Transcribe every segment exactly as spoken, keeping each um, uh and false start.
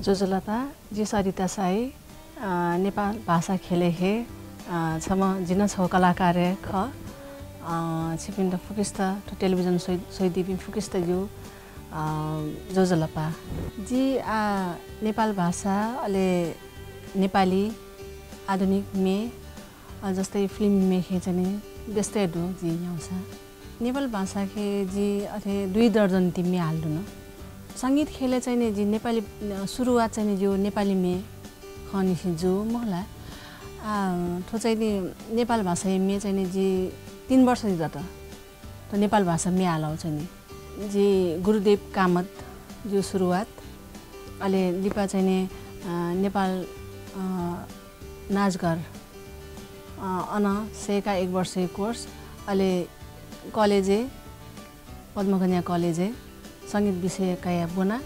ज्वजलपा, जि सरिता साई, अ, नेपाल भाषा ख्यलय् हे, अ, छम्ह जि नं छगू कलाकार हे खः। अ, छिपिन्त फुक्कसित थ्व टेलिभिजन स्वइ-, स्वइदीपिं फुक्कसित ज्यू, अ, ज्वजलपा। जि आः नेपाल भाषा, अले नेपाली आधुनिक म्ये, अ, जस्तै फिल्म म्ये खे चाहिँ नि व्यस्त हे दु जि न्ह्याउँसा। नेपाल भाषा खे जि अथे दुई दर्जन ति म्ये हाल दुन। संगीत ख्यलय् चाहिँ नि जि नेपाली, अ, सुरुवात चाहिँ नि ज्यू नेपाली म्ये खंनिसें जू मखुला। आ, थ्व चाहिँ नि नेपाल भाषा म्ये चाहिँ नि जि तीन वर्ष जि दत। थ्व नेपाल भाषा म्ये हालाउ चाहिँ नि। जि गुरुदेव कामत ज्यू सुरुवात। अले लिपा चाहिँ नि, अ, नेपाल, अ, नाचघर, अ, अन सय्का एक वर्षया कोर्स, अले कलेजय्, पद्मकन्या कलेजय् संगीत विषय कयाः ब्वना।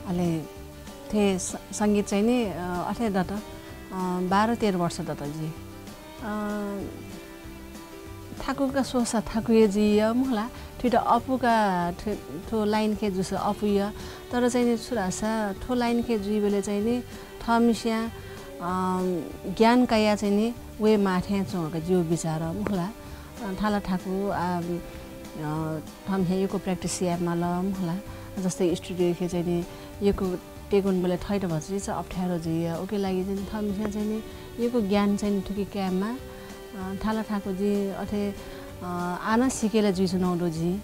अले थ्व स-, संगीत चाहिँ नि, अ, अथे दत, अ, बाह्र तेह्र वर्ष दत जि। अ, थाकुका स्वःसा थाकु हे जुइया मखुला, थुइत अपुका थ्व, थ्व लाइन खे जुस अपुया। तर चाहिँ नि छु धाःसा थ्व लाइन खे जुइबलय् चाहिँ नि थःम्हस्यां, अ, ज्ञान कयाः चाहिँ नि वये माः थें च्वं का ज्यू बिचार मखुला। अ, थाला थाकु, आ, अ, थःम्हस्यां यक्व practice याये माल मखुला। जस्तै studio खे चाहिँ नि यक्व take वनेबलय् थःत भचा चाहिँ अप्ठ्यारो जुइया। उकिया लागि चाहिँ नि थःम्हस्यां चाहिँ नि यक्व ज्ञान चाहिँ नि थुकी काये माः। अ, थाला थाकु जि अथे, अ, आः नं सिके ला जुइच्वनागु दु जि।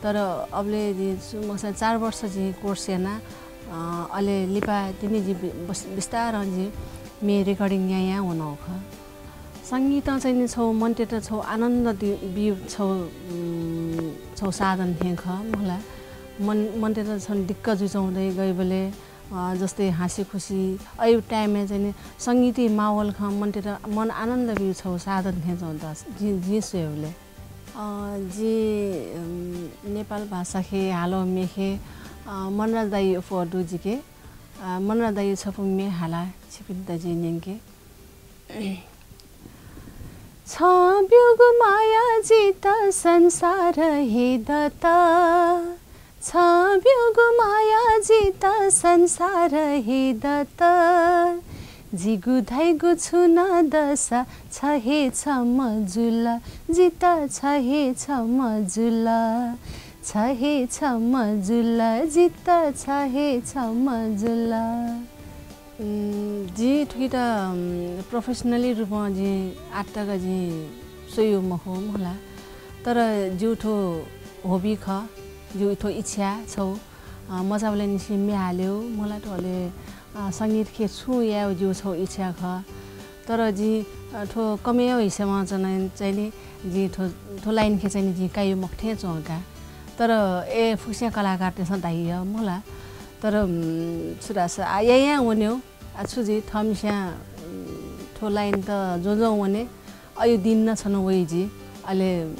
तर अबलय् जि छु मखुसा चार वर्ष जि कोर्स याना, अ, अले लिपा तिनि जि बि-, बस-, बिस्तारं जि म्ये recording यायां वनागु खः। संगीतं चाहिँ नि छगू मनतेत छगू आनन्द दि-, बिउ छगू, उम्, छगू साधन थें खः मखुला। मन, मनतेत छन दिक्क जुइच्वंगु दइ गइबलय्, अ, जस्तै हाँसी खुसी अयु time-य् चाहिँ नि संगीती माहौल खँ मनतेत मन आनन्द बिउ छगू साधन थें च्वं दस, जि, जिं स्वयेबलय्। अ, जि, उम्, नेपाल भाषा खे हालो म्ये खे, अ, मनराज दाइ अप्वः दु जिके। अ, मनराज दाइ छपु म्ये हाला छिपिन्त जि न्यंके। छं ब्यूगु माया जित संसार हे दत। छं ब्यूगु माया जित संसार हे दत। जिगु धइगु छुं नं दसा छ हे छम्ह जुल, जित छ हे छम्ह जुल। छ हे छम्ह जुल, जित छ हे छम्ह जुल। उम्, जि थुकित, उम्, professionally रूपं जि आत्ताक जि स्वयु मखु मखुला। तर ज्यू थ्व hobby खः, ज्यू थ्व इच्छा छौ, अ, मचाबलय् निसें म्ये हाल्यु मखुला थ्व अले, अ, संगीत खे छुं यायु ज्यू छौ इच्छा खः। तर जि, अ, थ्व कमय् हिसेमा चाहिँ नि जि थ्व, थ्व line खे चाहिँ नि जि कायु मखु थें च्वं का। तर ए फुक्स्यां कलाकारतय्सं धाइ मखुला। तर, उम्, छु धाःसा आ यायां वन्यु। आ, छु जुइ, थःम्हस्यां, उम्, थ्व line त ज्वजं वने, अयु दिन नं छन वइ जि। अले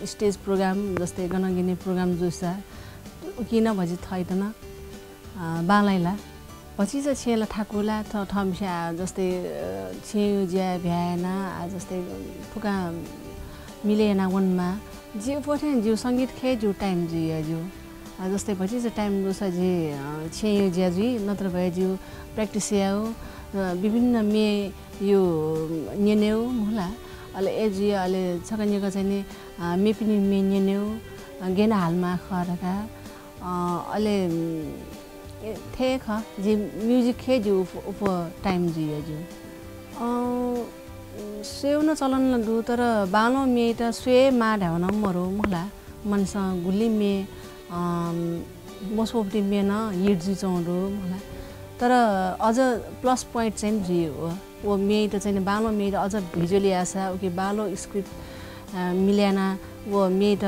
stage program, जस्तै गनगिनि program जूसा, उकिं नं भजि थःत नं, अ, बांलाइ ला। भचिचा छेँ ला थाकु ला, थ-, थःम्हस्यां, आ, जस्तै, अ, छेँयु ज्या भ्यायेना, आ, जस्तै फुकां मिले याना वनमा। जि उप थें ज्यू संगीत खे ज्यू time जुइ ज्यू। अ, जस्तै भचिचा time दुसा जि, अ, छेँयु ज्या जुइ, नत्र भए ज्यू practice याउ, अ, विभिन्न म्येयु न्यनेउ मखुला। अले ए जुइ, अले छकः निकः चाहिँ नि, अ, मेपिनि म्ये न्यनेउ, अ, गेना हालमा खः धका। अ, अले, उम्, ए, थे खः, जि music खे ज्यू उप, उप time जुइ ज्यू। अ, स्वयेउ नं चलन ला दु, तर बांलो म्येत स्वये माः धायेउ नं मरु मखुला। मनसं गुलि म्ये, अम, मस्वःपिं म्ये नं hit जुइच्वं दु मखुला। तर अझ plus point चाहिँ जुइ व, व म्येत चाहिँ बांलो म्येत अझ visual यासा, उके बांलो script, अ, मिल्याना व म्येत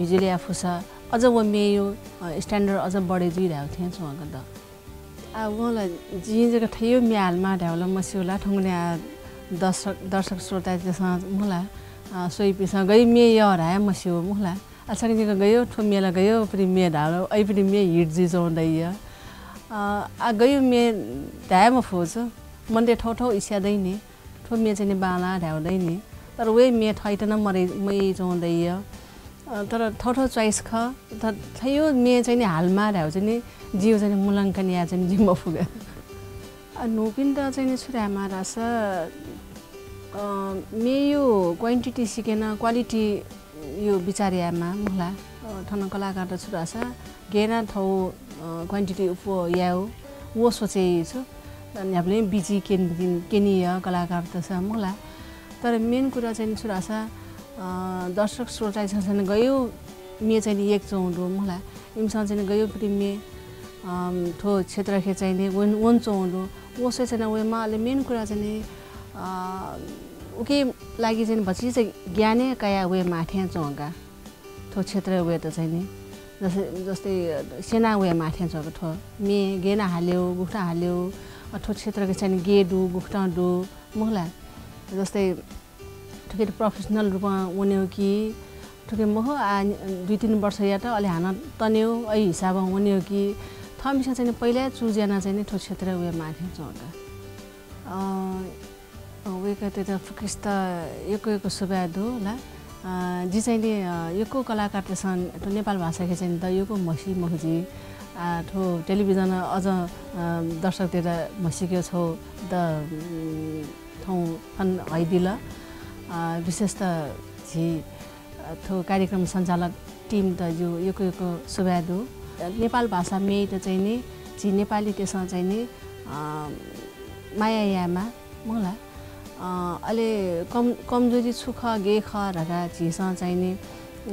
visual या फुसा, अझ व म्येयु, अ, standard अझ बढे जुइ धायेउ थें च्वं का द। आ, वं ला जिं जक थय्यु म्ये हालमा धायेउ ला मस्यू ला, थौंकन्हय् आ दर्शक, दर्शक श्रोतातय्सं मखुला, आ, स्वइपिंसं गय् म्ये यः धाये मस्यू मखुला। आ, छकः निकः गय् थ्व म्ये ला गय् उपरि म्ये धाल, अइपरि म्ये hit जुइच्वं दइया। आ, आ, गय् म्ये धाये मफु छु, मनते थौथौ इच्छा दइनि, थ्व म्ये चाहिँ नि बांला धायेउ दइनि। तर वय् म्ये थःत नं मरे, मय् च्वं दइया। अ, तर थःथः choice खः। त-, थयो म्ये चाहिँ नि हालमा धायो चाहिँ नि जियो चाहिँ नि मूल्यांकन या चाहिँ नि जि मफुगा। अ, न्हूपिन्त चाहिँ नि छु धायेमाः धाःसा, अ, म्येयु quantity सिकेन quality यु बिचार यायेमाः मखुला। अ, थन कलाकारत छु धाःसा गेना थौ, अ, quantity उप यायु व सोचे यु छु। न्ह्याबलें बिजी केन-, केनिय कलाकारत स मखुला। तर main कुरा चाहिँ नि छु धाःसा, अ, दर्शक श्रोता चाहिँ नि गयु म्ये चाहिँ नि येक च्वं दु मखुला। इमिसं चाहिँ नि गयु फिल्म म्ये, अम, थ्व क्षेत्रखे चाहिँ नि वन, वन च्वं दु। व सोचे चाहिँ नि वयेमाः। अले main कुरा चाहिँ नि, अ, उके लागि चाहिँ नि भचिचा ज्ञाने कया वयेमाः थें च्वंका। थ्व क्षेत्र वयेत चाहिँ नि जस्तै, जस्तै सेना वयेमाः थें च्वंका थ्व म्ये गेना हाल्यो, गुकथं हाल्यो, अ, थ्व क्षेत्रके चाहिँ नि गे दु, गुकथं दु मखुला। जस्तै थुके professional रूपं वनेउ कि, थुके मखु, आ, दुई तीन वर्ष यात, अले हानं तनेउ, अयु हिसाबं वनेउ कि, थःमिसं चाहिँ नि पहिला choose याना चाहिँ नि थ्व क्षेत्र वयेमाः थें च्वंका। अ, अ, वय्कःतय्त फुक्कसित यक्व यक्व सुभाय् दु ला। अ, जि चाहिँ नि, अ, यक्व कलाकारतय्सं थ्व नेपाल भाषाके चाहिँ नि द यक्व म्हसी मखु जि। आ, थ्व टेलिभिजन अझ, अ, दर्शकतय्त म्हसीके छौ द, उम्, थौं फन हइदिल। अ, विशेषतः झी, अ, थ्व कार्यक्रम सञ्चालक team त ज्यू यक्व यक्व सुभाय् दु। नेपाल भाषा म्येत चाहिँ नि झी नेपालीतय्सं चाहिँ नि, अ, माया यायेमाः मखुला। अ, अले कम-, कमजोरी छु खः, गे खः धकाः झीसं चाहिँ नि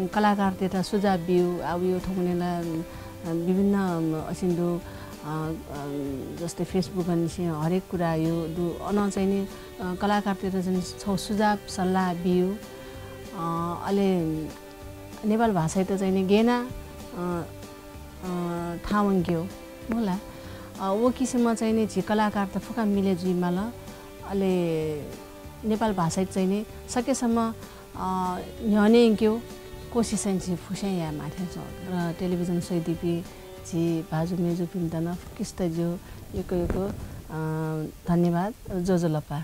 कलाकारतय्त सुझाव बिउ। आ, उयो थौंकन्हय् ला, अ, विभिन्न, अ, असिन दु, अ, अ, जस्तै Facebook निसें हरेक कुरा यो दु। अन चाहिँ नि, अ, कलाकारतय्त चाहिँ नि छौ सुझाव सल्लाह बिउ। अ, अले नेपाल भाषायात चाहिँ नि गेना, अ, अ, थाहां वंकेउ मखुला। अ, व किसिमं चाहिँ नि झी कलाकारत फुक्क मिले जुइमाल। अले नेपाल भाषायात चाहिँ नि सकेसम्म, अ, न्ह्यःने यंकेउ कोसिस चाहिँ झी फुक्कसिनं यायेमाः थें च्वं। र टेलिभिजन स्वयादीपिं झी भाजु मय्जुपिन्त नं फुक्कसित ज्यू यक्व यक्व, अ, धन्यवाद, ज्वजलपा।